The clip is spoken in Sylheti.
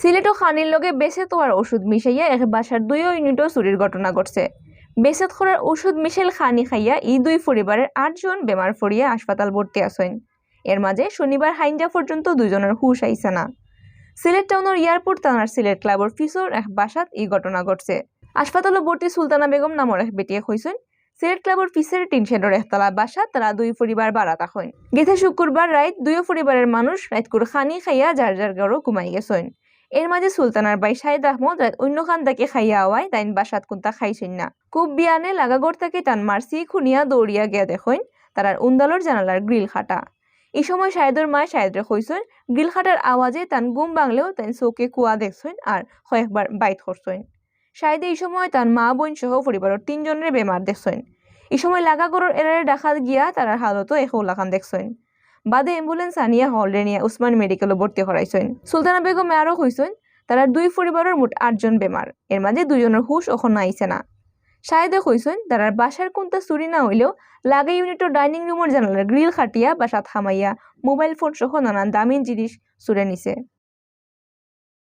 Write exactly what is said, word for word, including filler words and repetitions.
সিলেটো খানির লগে বেসেত করার ওষুধ মিশাইয়া এক বাসার দুইও ইউনিটো চুরির ঘটনা ঘটছে। বেসেত করার ওষুধ মিশাইল খানি খাইয়া ই দুই পরিবারের আটজন বেমার পড়িয়া হাসপাতাল ভর্তি আছইন। এর মাঝে শনিবার হাইঞ্জা পর্যন্ত দুইজনের হুশ আইছে না। সিলেট টাউনের এয়ারপোর্ট থানার সিলেট ক্লাবর পিছর এক বাসাত ই ঘটনা ঘটছে। হাসপাতালো ভর্তি সুলতানা বেগম নামর এক বেটিয়ে কইছইন, সিলেট ক্লাবর পিছের টিন শেডর একতলা বাসাত তারা দুই পরিবার ভাড়া থাকইন। গেছে শুক্রবার রাইত দুইও পরিবারের মানুষ রাইতকুর খানি খাইয়া যার যার ঘরো ঘুমাই গেছইন। এর মাঝে সুলতানার ভাই শাহিদ আহমদ রাইত অন্যখান থাকি খাইয়া আওয়ায় তাইন বাসাত কুন্তা খাইছইন না। খুব বিয়ানে লাগা ঘর থাকি তান মার চিক হুনিয়া দৌড়িয়া গিয়া দেখইন তারার উন্দালর জানালার গ্রিল কাটা। ই সময় শাহিদর মায় শাহিদরে কইছইন, গ্রিল কাটার আওয়াজে তান ঘুম ভাঙলেও তাইন চোখে কুয়া দেখছইন আর কয়েকবার বাইত করছইন। শাহিদে ই সময় তান মা বইন সহ পরিবারর তিনজনরে বেমার দেখছইন। ই সময় লাগা ঘরর এরারে ডাকাত গিয়া তারার হালতও একউ লাখান দেখছইন। বাদে অ্যাম্বুলেন্স আনিয়া হলরে নিয়া উসমান মেডিকেলো ভর্তি করাইছইন। সুলতানা বেগমে আরও কইছইন, তারার দুই পরিবারর মোট আটজন বেমার, এর মাঝে দুইজনের হুশ অখনো আইছে না। শাহিদে কইছইন, তারার বাসার কুন্তা চুরি না অইলেও লাগা ইউনিটর ডাইনিং রুমর জানালার গ্রিল কাটিয়া বাসাত হামাইয়া মোবাইল ফোন সহ নানান দামি জিনিস চুরে নিছে।